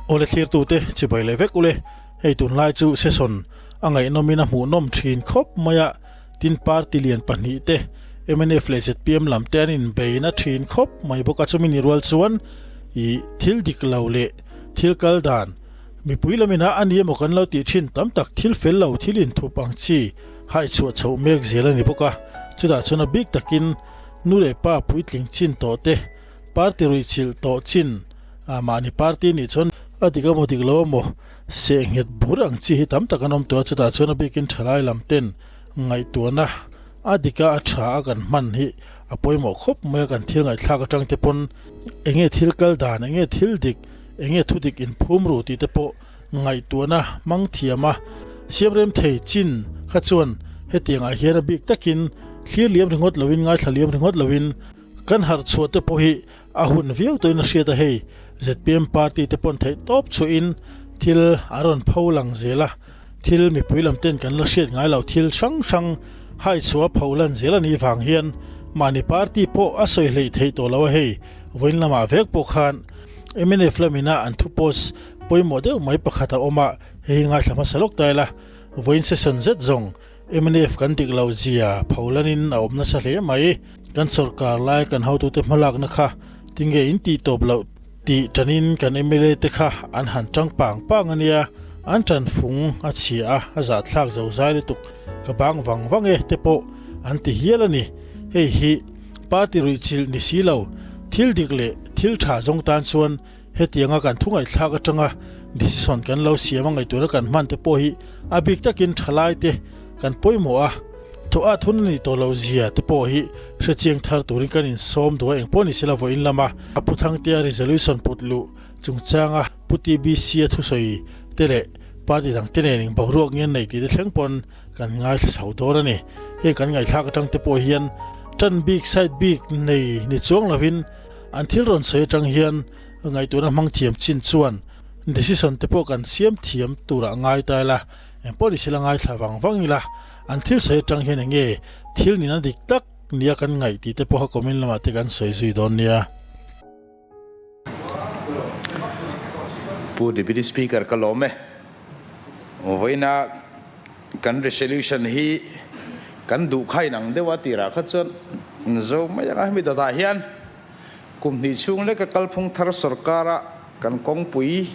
Awle thlirtute chibai leh vek ule, hei tunlai chu session a ngaihnawmin a hmuhnawm thin khawp mai a, tin party lian pahnihte mnf leh zpm lam te an inbeina thin khawp mai bawk a, chumi ni rual chuan ih thil dik lo leh thil kal dan mipui lamina a ni emaw kan lo tih thin tam tak thil fel lo thil inthup ang chi haihchhuah chhoh mek zel a ni bawk a, chutah chuan a bik takin nu leh pa puitling chin tawh te party ruihchilh tawh chin A mahni party nih chuan a dik emaw dik lo emaw seh nghet bur ang chi hi tam tak an awm tawh a, chutah chuan a bikin thalai lam ten ngaihtuahna a dika a tha a kan hman hi a pawimawh khawp mai a, kan thil ngaihthlak atang te pawn enge thil kal dan, enge thil dik, enge thu dik inphum ru tih te pawh ngaihtuahna hmang thiam a siam rem thei chin kha chuan hetiang ah hian a bik takin thlir liam ringawt loin ngaithla liam ringawt loin kan harh chhuah te pawh hi A hun viau tawhin a hriat a hei, zpm party te pawn theih tawp chhuahin thil an rawn pho lang zel a, thil mipui lam ten kan la hriat ngai lo thil hrang hrang hai chhuah a pho lan zel a nih vang hian mahni party pawh a sawi hleih theih tawh lo a hei, vawiin lamah vek pawh khan mnf lamina an thu post pawimawh deuh mai pakhat a awm a, hei hi ngaithla hmasa lawk ta ila, vawiin session zet zawng Mnf kan dik loh zia pholanin a awm nasa hle mai. Kan sawrkar lai kan hotute hmalakna kha tinge in tih tawp loh tih tanin kan mla te kha an han tang pang pang a nia, an tan fung a chhia a, a zahthlak zo zai lutuk ka bang vang vang e te pawh an ti hial a ni. Hei hi party ruihchilh ni si lo, thil dik leh thil tha zawng tan chuan Hetianga kan thu ngaihthlak atanga decision kan lo siam a ngaihtuahna kan hman te pawh hi a bik takin thalaite kan pawimawh a, thaw a thun a nih tawh loh zia te pawh hi hrechiang thar turin kan insawm duh a, engpawh ni sela vawiin lama Pu Thangtea resolution put luh chungchanga Pu TBC-a thusawi te leh party dang te nen boruak ngen nei tih te thleng pawn kan ngaithla chho dawn a ni. Heng kan ngaihthlak atang te pawh hian tan bik side bik nei ni chuang lovin An thil rawn sawi atang hian ngaihtuahna hmang thiam chin chuan decision te pawh kan siam thiam turah ngai ta ila, eng pawh ni sela ngaithla vang vang ila, an thil sawi atang hian eng nge thil nihna dik tak nia kan ngaih tih te pawha comment lamah te kan sawi zui dawn nia. Pu Deputy Speaker ka lawm e. Vawiina kan resolution hi kan duh kha inang deuh a tirah kha chuan zo mai anga hemi dawtah hian kum hnih chhung leka kalphung thar sorkara kan kawngpui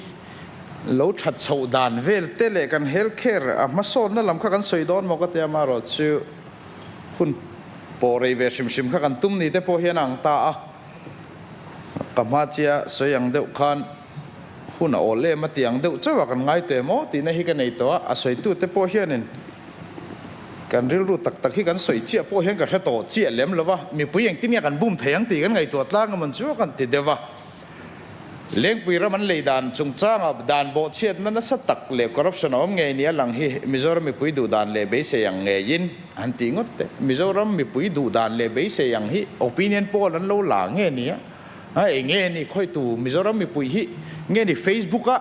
lo that chhoh dan vel te leh kan health care a hmasawnna lam kha kan sawi dawn maw ka tia amaherawh chu hun pawh rei ve hrim hrim kha kan tum ni te pawh hian a ang ta a ka hma chia sawi ang deuh khan Hun a awl em a tih ang deuh chauh a kan ngai teh maw tihna hi ka nei tawh a, a sawitute pawh hianin kan rilru tak tak hi kan sawi chiah pawh hian ka hre tawh chiah lem lo va, mipui engtin nge kan bum thei ang tih kan ngaihtuah tlang emawn chu kan ti deuh va. Lengpui ram an lei dan chungchanga dan bawhchhiatna nasa tak leh corruption a awm ngei nia lang hi Mizoram mipui duh dan leh beisei ang ngeiin an tih ngawt teh. Mizoram mipui duh dan leh beisei ang hi opinion poll an lo la nge nia. A eng nge ni khawitu Mizoram mipui hi nge ni Facebook a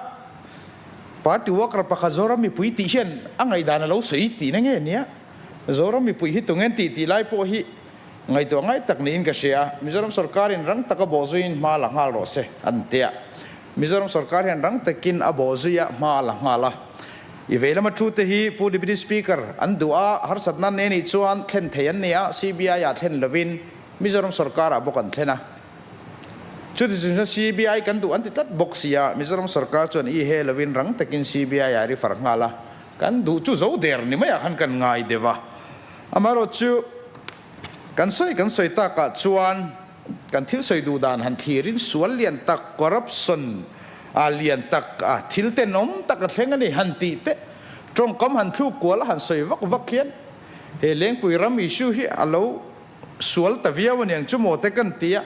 party worker pakhat Zoram mipui tih hian a ngaihdan a lo sawi tihna nge nia Zoram mipui hi tungen tih tih lai pawh hi ngaihtuah ngai tak niin ka hria a, Mizoram sorkarin rang taka bawhzuiin hma la nghal rawh se an ti a, Mizoram sorkar hian rang takin a bawhzui a hma la nghal a. I vei lama thu te hi Pu Deputy Speaker an duh a, harsatna ne nih chuan thlen thei an ni a, CBI ah thlen lovin Mizoram sorkar ah bawk an thlen a. Chuti chung chuan CBI kan duh an ti tlat bawk si a, Mizoram sorkar chuan i he lovin rang takin CBI ah refer nghal a, kan duh chu zo der ni maiah khan kan ngai deuh a. Amaherawhchu kan sawi kan sawi takah chuan kan thil sawi duh dan han thlirin sual lian tak, corruption a lian tak, a thil tenawm tak a thleng a ni han tih te, tawngkam han thluk kual a han sawi vak vak hian he Lengpui ram issue hi a lo Sual ta viau aniang chu maw te kan ti a,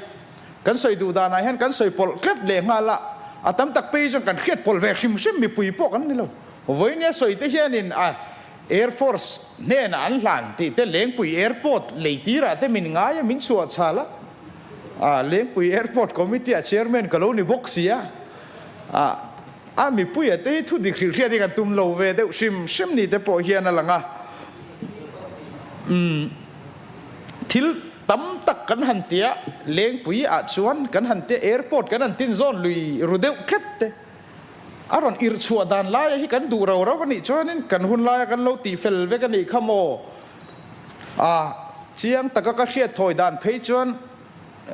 kan sawi duh danah hian kan sawi pawlh tlat leh nghal a, a tam tak phei chuan kan hriat pawlh ve hrim hrim mipui pawh kan ni lo. Vawinia sawi te hianin a Air Force hnenah an hlan tih te Lengpui Airport lei tirah te min ngai a, min chhuah chhal a, a Lengpui Airport Committee ah Chairman ka lo ni bawk si a, a a mipuia te hi thu dik hrilh hriat hi kan tum lo ve deuh hrim hrim ni te pawh hian a lang a. Umm. Thil tam tak kan han ti a, Lengpui ah chuan kan han ti a, airport kan han tin zawn lui ru deuh khet te. A rawn irh chhuah dan laia hi kan duh rau rau a nih chuanin kan hun laia kan lo tih fel vek a nih kha maw? A chiang taka ka hriat thawi dan phei chuan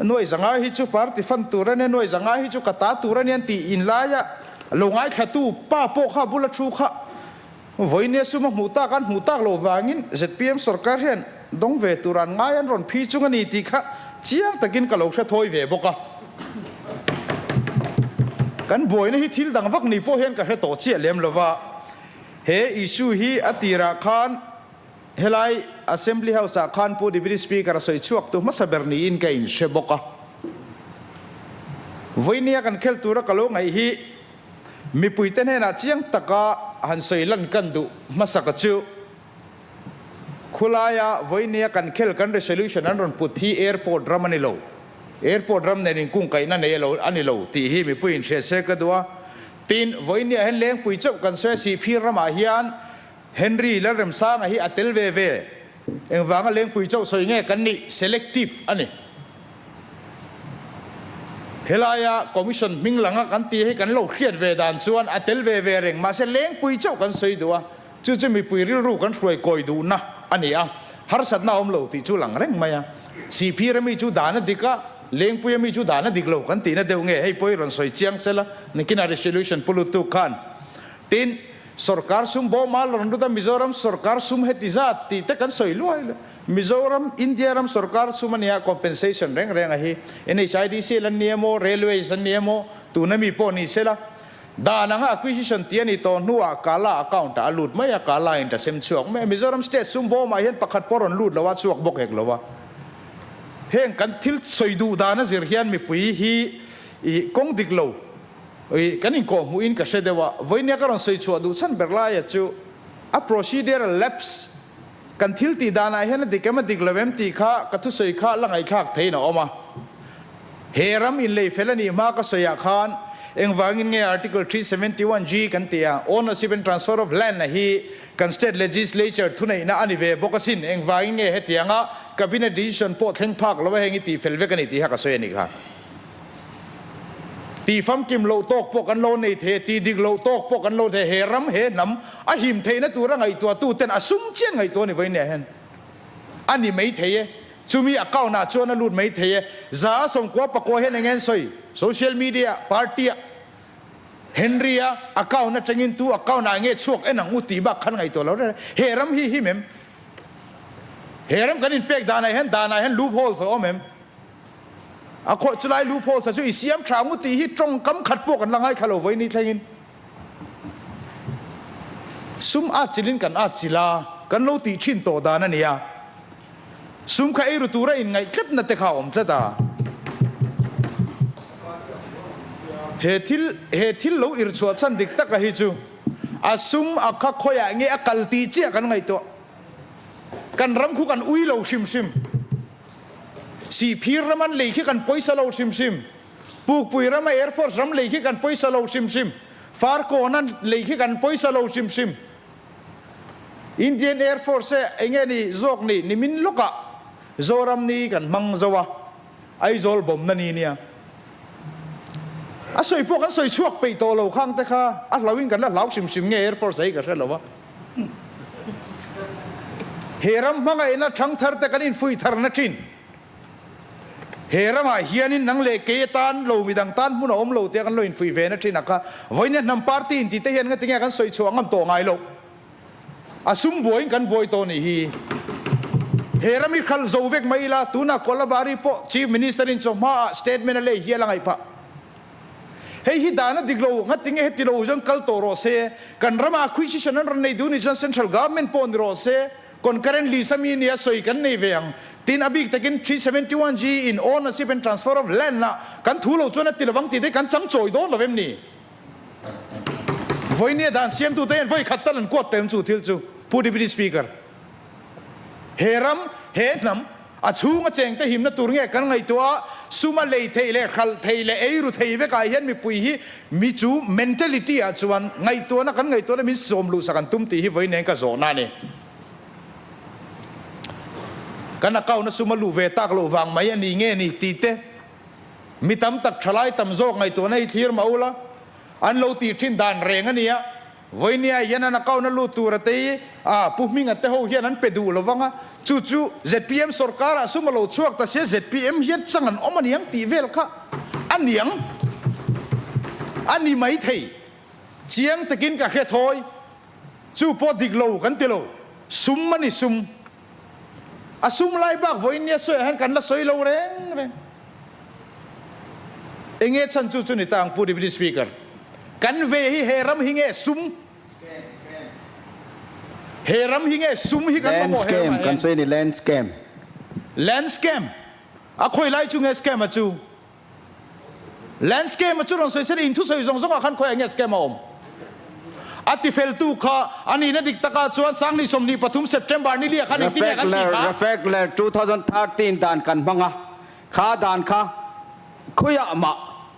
nuai zanga hi chu party fan tur a nia, nuai zanga hi chu ka ta tur a nia an tih in laia lo ngaithlatu pa pawh kha bula thu kha Vawinia sum a hmuh tak an hmuh tak loh vangin zpm sorkar hian dawng ve tur an ngai an rawn phi chung a ni tih kha chiang takin ka lo hre thawi ve bawk a. Kan buaina hi thil dang vak ni pawh hian ka hre tawh chiah lem lo va. He issue hi a tirah khan helai Assembly House ah khan Pu Deputy Speaker a sawi chhuak tu hmasa ber niin ka inhre bawk a. Vawinia kan khel tura ka lo ngaih hi Mipuite hnenah chiang taka han sawi lan kan duh hmasaka chu khulaia vawinia kan khel kan resolution an rawn put hi airport ram a ni lo, airport ram nen inkungkaihna nei lo a ni lo tih hi mipui inhriat se ka duh a. Tin, vawinia hian Lengpui chauh kan sawi a, Sihphir ramah hian Henry Lalremsanga hi a tel ve ve. Engvanga Lengpui chauh sawi nge kan nih? Selective a ni. Helaia Commission hming langa kan tih hi kan lo hriat ve dan chuan a tel ve ve reng. Mahse Lengpui chauh kan sawi duh a, chu chu mipui rilru kan hruai kawi duhna a ni a, harsatna a awm lo tih chu lang reng mai a. Sihphir ami chu dan a dik a, Lengpui ami chu dan a dik lo kan tihna deuh nge? Hei pawh i rawn sawi chiang sela, nikinah resolution pu lutuk khan. Tin, Sorkar sum bawma rawn lut a, Mizoram sorkar sum heti zat tih te kan sawi luai luai. Mizoram, India ram sorkar sum a nia, compensation reng reng a hi. NHIDCL an ni emaw, Railways an ni emaw, tuna mi pawh ni sela. Dan anga acquisition tih a ni tawh hnuah Kala account ah a lut mai a, Kala in ta sem chhuak mai a. Mizoram state sum bawmah hian pakhat pawh rawn lut lo a, chhuak bawk hek lo a. Heng kan thil sawi duh dan a zir hian mipui hi i kawng dik lo. Ih, kan inkawh hmuhin ka hre deuh a, vawinia ka rawn sawi chhuah duh chhan ber laia chu a procedural lapse kan thil tih danah hian a dik em a dik lo em tih kha ka thusawi kha la ngaihthlak theiin a awm a. He ram inlei fel a nih hma ka sawiah khan engvangin nge Article 371 G kan tih a, Ownership and Transfer of Land a hi kan State Legislature thuneihna a ni ve bawk asin, engvangin nge hetianga Cabinet decision pawh thleng phak lo a heng i tih fel vek a ni tih kha ka sawi a nih kha. Ti famkim loh tawk pawh kan lo nei thei a, ti dik loh tawk pawh kan lo thei a, he ram, he hnam a him theihna tura ngaihtuahtu ten a sum chian ngaihtuah a ni vawiin hian a ni mai thei e, chumi account ah chuan a lut mai thei e, 190 pakua hian eng nge an sawi? Social media ah, party ah, Henry a account atangin tu account ah nge chhuak en ang u tih bak khan ngaihtuah lo reng reng, he ram hi him em? He ram kan inpek danah hian danah hian loopholes a awm em? A khawih chu lai lu phaw sa chu i siam tha ngu tih hi tawngkam khat pawh kan la ngaithla lo vawi ni thlengin. Sum at chilin kan at chil a, kan lo tih thin tawh dan a ni a. Sum kha eiru tura inngaih tlatna te kha a awm tlat a. He thil he thil lo irchhuah chhan dik taka hi chu a sum a kha khawiah nge a kal tih chiah kan ngaihtuah. Kan ram khu kan ui lo hrim hrim. Sihphir ram an lei khi kan pawisa lo hrim hrim. Pukpui rama Air Force ram lei khi kan pawisa lo hrim hrim. Farkawn an lei khi kan pawisa lo hrim hrim. Indian Air Force e enge ni zawk ni nimin lawkah Zoram ni kan hmang zo a, Aizawl bawmna ni nia. A sawi pawh kan sawi chhuak peih tawh lo khang te kha a hlauhin kan la hlau hrim hrim nge Air Force hi ka hre lo a. He ram hmangaihna thangthar te kan infuih tharna thin. He ramah hianin nang leh kei atan lo midang tan hmun a awm lo tia kan lo infuih ve na thin a kha. Vawinia hnam party inti te hian ngatinge kan sawi chhuah ngam tawh ngai loh. A sum buaiin kan buai tawh nih hi. He ram hi hral zo vek mai ila tunah Kolabari pawh Chief Minister in chawhmaah statement a lei hial a ngaih phah. Hei hi dan a dik lo, ngatinge heti lo chuan kal tawh rawh se, kan rama acquisition an rawn nei duh nih chuan central government pawh ni rawh se, concurrent list ami nia sawi kan nei ve ang. Tin, a bik takin 371 G in ownership and transfer of land ah kan thu lo chuan a ti lovang tih te kan chang chawi dawn lo em ni? Vawinia dan siamtute hian vawi khat tal an kuat tawh em chu thil chu, Pu Deputy Speaker. He ram, he hnam, a chhunga chengte himna tur nge kan ngaihtuah a, suma lei theih leh hralh theih leh eiru thei vekah hian mipui hi mi chu mentality ah chuan ngaihtuahna kan ngaihtuahna min sawm luhsak an tum tih hi vawi nen ka zawhna a ni. Kan account a suma luh ve tak loh vang mai a ni nge ni tih te mi tam tak thalai tam zawk ngaihtuahna hi thlir mah ula. An lo tih thin dan reng a nia. Vawinia hian an account a lut tur a tei a, Pu Hminga te ho hian an pe duh lo vang a, chu chu zpm sorkar ah sum a lo chhuak ta sia zpm hian chang an awm aniang tih vel kha a niang a ni maithei. Chiang takin ka hre thawi. Chu pawh dik lo kan ti lo. Sum a ni sum. A sum lai bak vawiin nia sawiah hian kan la sawi lo reng reng. Enge chhan chu chu ni ta ang Pu Deputy Speaker. Kan ve hi he ram hi nge sum? He ram hi nge sum hi kan Land mamawh he scam ramah kan hian? sawi a ni land scam. Land scam? A khawi lai chu nge scam a chu? Land scam a chu rawn sawi sen in thusawi zawng zawngah khan khawiah nge scam a awm? A tifeltu kha a nihna dik takah chuan Sangni 23 September ni liah khan engtin nge kan tih kha? Refekler 2013 dan kan hmang a, kha dan kha khawiah mah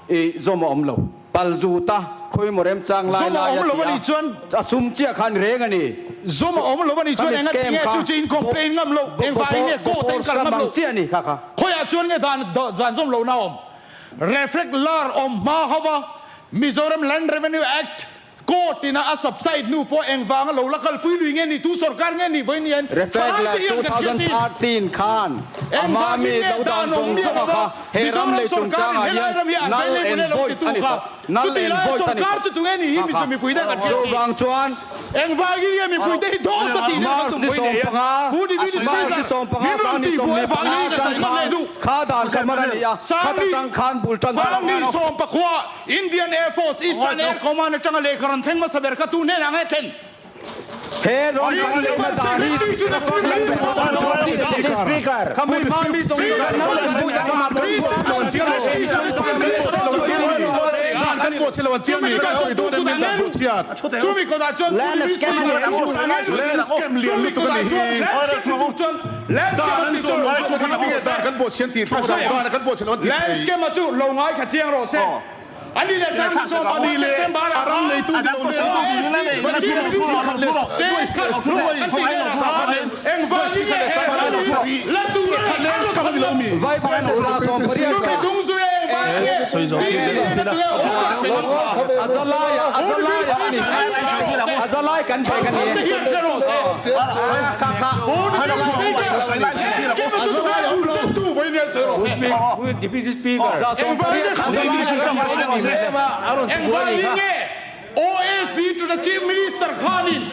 i zawm a awm lo. Palzut a khawi maw remchang lai Zawm a lai awm a lo ti a nih a, chuan a sum chiah kha a ni reng a ni. Zawm a awm lo a nih chuan Khami enga ti scam nge kha chu chu in complain ngam lo, engvangin nge court a in Bofors kal kha ngam mang lo? chiah a ni kha kha. Khawiah chuan nge dan zan zawm lohna awm? Reflect lar awm hma hova Mizoram Land Revenue Act court ina a subside hnu pawh engvanga lo la kalpui lui nge ni, tu sorkar nge ni vawiin hian Reflect thalai lar te hian kan hriat chin. 2013 khan a hma Engvangin mi nge lo dan dan awm zawng miah zawng a lova kha he ram Mizoram lei sorkarin chungchangah helai hian ram hi an null vei and lei lo void titu a ni kha tawh. Null chutih and laia void a ni sorkar tawh. chu tunge ni hi Kha kha. Mizo mipui te kan hriat chin. Chuvang chuan Engvangin nge mipuite hi dawt a tih nen kan March tum ni vawi nei a? 15, Pu Deputy March ni Speaker, 15, min rawn Sang ni tih buai 15 vangin ka atang sawi ngam leh khan duh. kha dan kha hman a ni a, Sang khata ni, tang khan bul tan kha Sang ni sawmpakua Indian Air Force Eastern Air Command atanga lehkha rawn thleng hmasa ber kha tu hnenah nge thlen? He rawn kan lohna dan hi Kha mi hma mi zawng zawng khan null and void a Land scam a chu lo ngai kha chiang rawh se. Ani leh Sangni September ah khan Engvangin nge he ram hi la tur a Chumi dungzui a engvangin nge Engvangin nge OSD to the Chief Minister khanin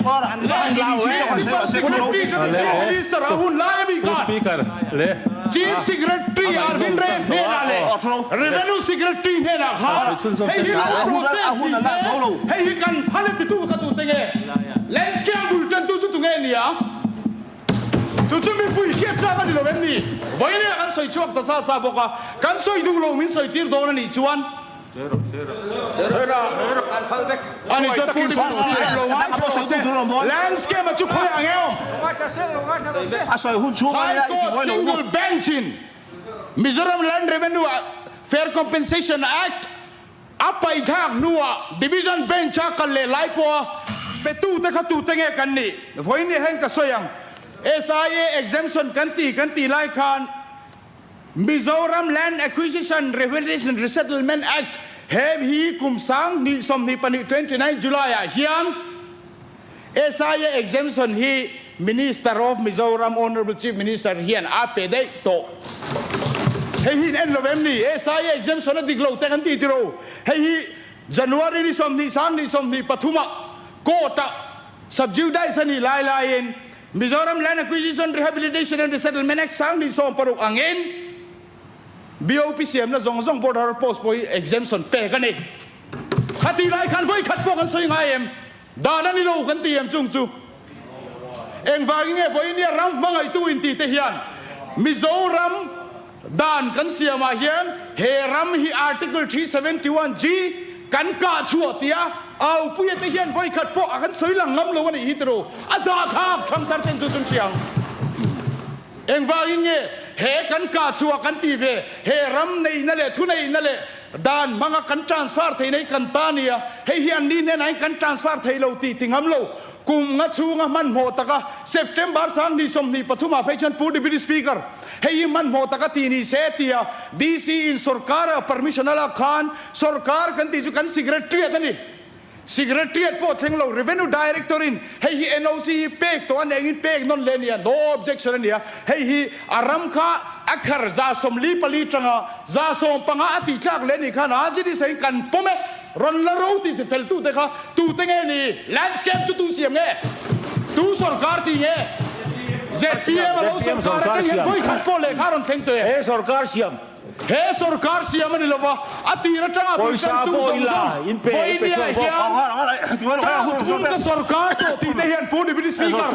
Principal Secretary to the Chief Minister a hun lai ami khan Chief Secretary Arvind Ray hnenah leh Revenue Secretary hnenah khan hei hi lo process ni se hei hi kan phal e titu kha tute nge Landscape bul tantu chu tunge nia Chu chu mipui hriat chak a ni lo em ni? Vawiin kan sawi chhuak ta sa sa bawk a, kan sawi duh lo min sawi tir dawn a nih chuan ani chuan Pu Deputy lo ngai rawh se. Landscape a chu khawi ang e awm? High Court Single Bench in Mizoram Land Revenue Fair Compensation Act A paithlak hnuah Division Bench-a kal leh lai pawha petute kha tute nge kan nih? Vawiin hian ka sawi ang. SIA exemption kan ti kan tih lai khan Mizoram Land Acquisition Rehabilitation Resettlement Act he hi kum 2024 29 July-ah hian SIA exemption hi Minister of Mizoram Honourable Chief Minister hian a pe daih tawh. Hei hi in en lo em ni? SIA exemption a dik lo te kan ti tiro. Hei hi January ni 20 2023 ah court ah subjudice a nih lai laiin Mizoram Land Acquisition Rehabilitation and Resettlement Act 2016 angin BOP siamna zawng zawng border post pawh hi exemption pek a ni. Khatih lai khan vawi khat pawh kan sawi ngai em? Dan a ni lo kan ti em chung chu? Engvangin nge vawinia ram hmangaihtu inti te hian Mizoram dan kan siamah hian he ram hi Article 371 G kan kah chhuah tia aupuia te hian vawi khat pawh a kan sawi lang ngam lo a nih hi tiraw? A zahthlak thangthar ten chu chun hriang. Engvangin nge he kan kah chhuah kan ti ve? He ram neihna leh thuneihna leh dan hmanga kan transfer theihna hi kan ta nia, hei hi an ni hnenah hian kan transfer thei lo tih ti ngam lo. Kum nga chhunga hmanhmawh taka September 2023 ah phei chuan Pu Deputy Speaker, hei hi hmanhmawh taka ti ni se tia DC in sorkar ah permission a lak khan sorkar kan tih chu kan Secretariat a ni. Secretariat pawh thleng lo Revenue Director in hei hi NOC hi pek tawh a ni engin pek nawn leh a ni a, no objection a ni a, hei hi a ram kha a khar 44 tanga 15 a tih tlak leh a nih khan AGD sahin kan pawm e. Rawn la ro ti fel tute kha tute nge ni? Landscape chu tu siam nge? Tu sorkar ti nge? ZPM a lo sorkar atang hian vawi khat pawh lehkha a rawn thleng tawh e. He sorkar siam. He sorkar siam a ni lova, a tir atanga bul tantu zawng zawng vawinia hian term thum ka sorkar tawh tih te hian Pu Deputy Speaker,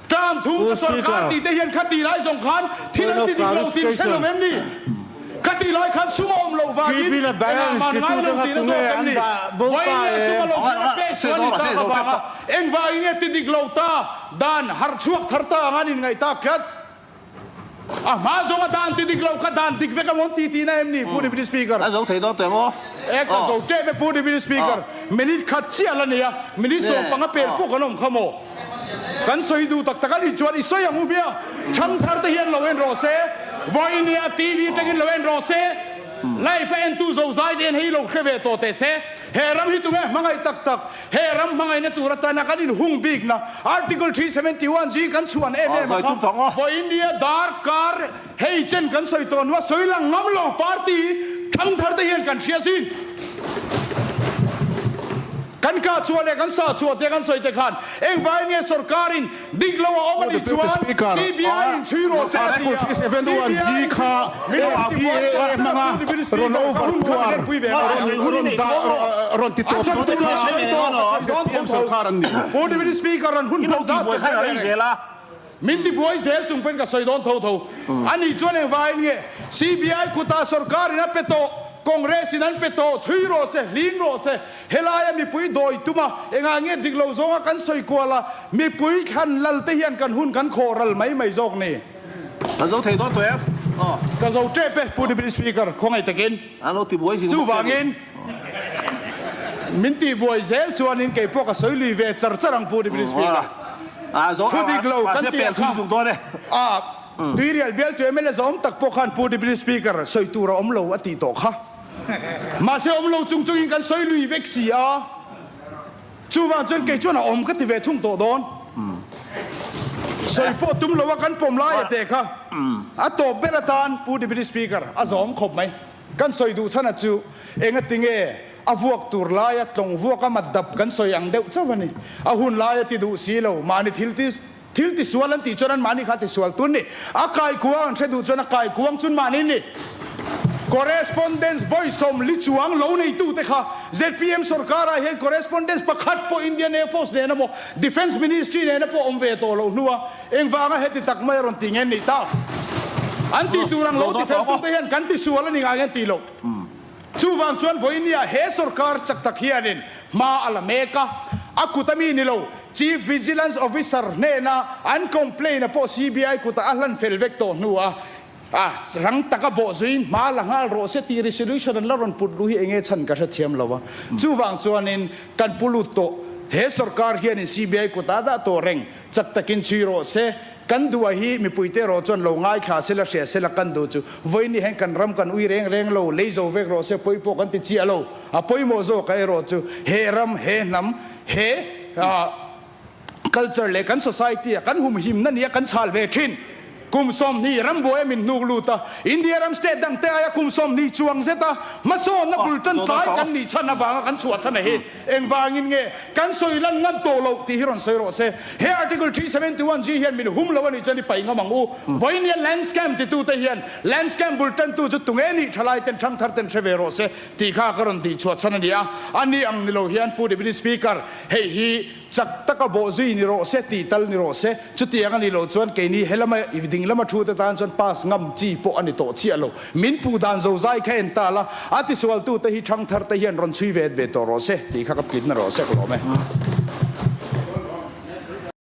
Term thum ka sorkar tih te hian khati lai zawng khan thil an ti dik lo tih hre lo em ni? Khati lai khan sum a awm loh vangin engah man ngai lo tihna zawk em ni? Vawiin sum a lo khan a pek chu a ni tak avanga engvangin nge ti dik lo ta dan harh chhuak thar ta anga an inngaih tak tlat? A hma zawnga dan ti dik lo kha dan dik vek a awm ti tihna em ni Pu Deputy Speaker? A zo thei dawn teh maw? E ka zo tep e Pu Deputy Speaker. Minute khat chiah la nei a, minute 15 pel pawh kan awm kha maw? Kan sawi duh tak tak a nih chuan i sawi ang u bia, Thangthar te hian lo en rawh se, Vawinia TV atangin lo en rawh se, live a entu zozai te hian hei lo hre ve tawh teh se, he ram hi tunge hmangaih tak tak, he ram hmangaihna tur atana kan inhung bikna Article 371 G kan chhuan em em a kha, Vawinia darkar hei chen kan sawi tawh hnua sawi lang ngam lo party Thangthar te hian kan hria zin. Kan kah chhuah leh kan sah chhuah te kan sawi te khan engvangin nge sorkarin dik lo a awm a nih chuan CBI in chhui rawh se a ti a, CBI in chhui rawh se Pu Deputy Speaker ka hun kha min lenpui ve rawh a sawi tur a sawi tawh ka sawi dawn tho tho Pu Deputy Speaker an hun hman zat ka hre ve reng. Min tibuai zel chung pawhin ka sawi dawn tho tho. A nih chuan engvangin nge CBI kutah sorkarin a pe tawh, Congress in an pe tawh, chhui rawh se, hling rawh se, helaia mipui dawi tum a, engah nge dik lo zawnga kan sawi kual a, mipui thlan lal te hian kan hun kan khawh ral mai mai zawk ni. Ka zo thei dawn tawh em? Aw. Ka zo tep e, Pu Deputy Speaker, khawngaih takin. An lo tibuai zing bawk che a ni. Chuvangin min tihbuai zel chuanin kei pawh ka sawi lui ve char char ang Pu Deputy Speaker. Thu dik lo kan tih ang kha a Tuirial bialtu mla zawm tak pawh khan Pu Deputy Speaker sawi tur a awm lo a tih tawh kha. Mahse awm lo chung chungin kan sawi lui vek si a. Chuvang chuan kei chuan a awm ka ti ve thung tawh dawn. Sawi pawh tum lo a kan pawm lai a teh kha. A tawp ber atan Pu Deputy Speaker a zawm khawp mai. Kan sawi duh chhan a chu engati nge a vuak tur laia tlawng vuak a mat dap kan sawi ang deuh chauh a ni. A hun laia ti duh si lo, mahni thil ti thil ti sual an tih chuan an mahni kha ti sual tun ni. A kaikuang an hre duh chuan a kaikuang chun mahni ni. Correspondence vawi 40 chuang lo neitute kha zpm sorkarah hian correspondence pakhat pawh Indian Air Force nena maw Defence Ministry nena pawh awm ve tawh loh hnua Engvanga heti tak mai a rawn ti nge ni ta? An tih tur ang lo ti feltute hian kan ti sual a ni ngai an ti lo. Chuvang chuan vawinia he sorkar chak tak hianin hma a la mek a, a kut a mi ni lo, Chief Vigilance Officer hnena an complaint a pawh CBI kutah a hlan fel vek tawh hnuah A rang taka bawh zuiin hma la nghal rawh se tih resolution an la rawn put luh hi enge chhan ka hrethiam lo a. Chuvang chuanin kan pu lut tawh he sorkar hianin CBI kutah dah tawh reng chak takin chhui rawh se. Kan duh a hi mipuite erawh chuan lo ngaithla sela hria sela kan duh chu vawiin hian kan ram kan ui reng reng lo lei zo vek rawh se pawi pawh kan ti chiah lo. A pawimawh zawk a erawh chu he ram he hnam he Culture leh kan society a kan humhimna nia kan chhal ve thin. Kum 20 rambuai a min hnuk lut a, India ram state dang te aia kum 20 chuang zet a hmasawnna bul tan tlai kan nih chhan avanga kan chhuah chhan a hi. Engvangin nge kan sawi lan ngam tawh loh tih hi rawn sawi rawh se. He Article 371 G hian min hum lo a nih chuan i paih ngam ang u. Vawinia land scam titute hian land scam bul tantu chu tunge nih thalai ten thangthar ten hre ve rawh se tih kha ka rawn tih chhuah chhan a ni a. A ni ang ni lo hian Pu Deputy Speaker, hei hi Chak taka bawh zui ni rawh se, tih tal ni rawh se. Chutiang a nih loh chuan keini he lama i ding lama thu te tan chuan pass ngam chi pawh a ni tawh chiah lo. Min puh dan zozai kha en ta la, a tisualtute hi thangthar te hian rawn chhui ve ve tawh rawh se tih kha ka pitna rawh se ka lawm e.